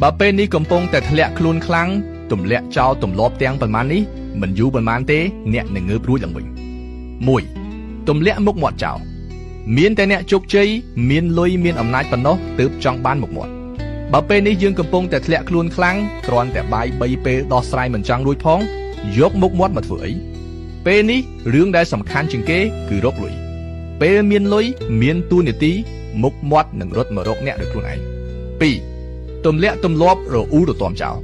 បើពេលនេះកំពុងតែធ្លាក់ខ្លួនខ្លាំងទម្លាក់ចោលទម្លាប់ទាំងប៉ុន្មាននេះមិនយូរប៉ុន្មានទេអ្នកនឹងងើបរួចឡើងវិញ1ទម្លាក់មុខមាត់ចោលមានតែអ្នកជោគជ័យមានលុយមានអំណាចប៉ុណ្ណោះទើបចង់បានមុខមាត់បើពេលនេះយើងកំពុងតែធ្លាក់ខ្លួនខ្លាំងគ្រាន់តែបាយ3ពេលដោះស្រាយមិនចង់រួចផងយកមុខមាត់មកធ្វើអីពេលនេះរឿងដែលសំខាន់ជាងគេគឺរកលុយពេលមានលុយមានតួនាទីមុខមាត់នឹងរត់មករកអ្នកដោយខ្លួនឯង2ទម្លាក់ទម្លាប់រអ៊ូរទាំចោល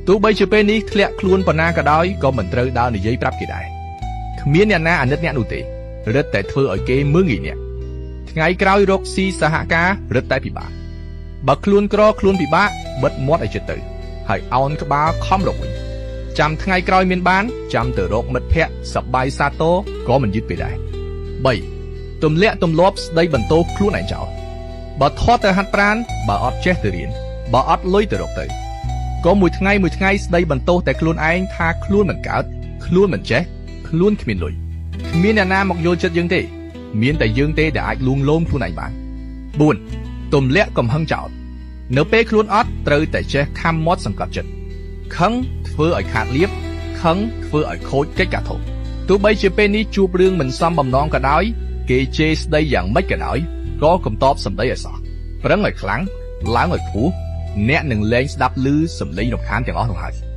ទោះបីជាពេលនេះធ្លាក់ខ្លួនប៉ុណ្ណាក៏ដោយក៏មិនត្រូវដើរនិយាយប្រាប់គេដែរគ្មានអ្នកណាអាណិតអ្នកនោះទេរឹតតែធ្វើឲ្យគេមើលងាយអ្នកថ្ងៃក្រោយរកស៊ីសហការរឹតតែពិបាកបើខ្លួនក្រខ្លួនពិបាកបិទមាត់ឲ្យជិតទៅហើយអោនក្បាលខំរកវិញចាំថ្ងៃក្រោយមានបានចាំទៅរកមិត្តភ័ក្តិសប្បាយសាទរក៏មិនយឺតពេកដែរ3ទម្លាក់ទម្លាប់ស្ដីបន្ទោសខ្លួនឯងចោលបើថត់ទៅហាត់ប្រាណបើអត់ចេះទៅរៀនបើអត់លុយទៅរកទៅក៏មួយថ្ងៃមួយថ្ងៃស្ដីបន្ទោសតែខ្លួនឯងថាខ្លួនមិនកើតខ្លួនមិនចេះខ្លួនគ្មានលុយគ្មានអ្នកណាមកយល់ចិត្តយើងទេមានតែយើងទេដែលអាចលួងលោមខ្លួនឯងបាន4ទម្លាក់កំហឹងចោលនៅពេលខ្លួនអត់ត្រូវតែចេះខំមាត់សង្កត់ចិត្តខឹងធ្វើឲ្យខាតលៀបខឹងធ្វើឲ្យខូចកិច្ចការធំទោះបីជាពេលនេះជួបរឿងមិនសមបំណងក៏ដោយគេជេរស្ដីយ៉ាងម៉េចក៏ដោយក៏កុំតបសម្ដីឲ្យសោះប្រឹងឲ្យខ្លាំងឡើងឲ្យខ្ពស់អ្នកនឹងលែងស្ដាប់ឮសំឡេងរំខានទាំងអស់នោះហើយ។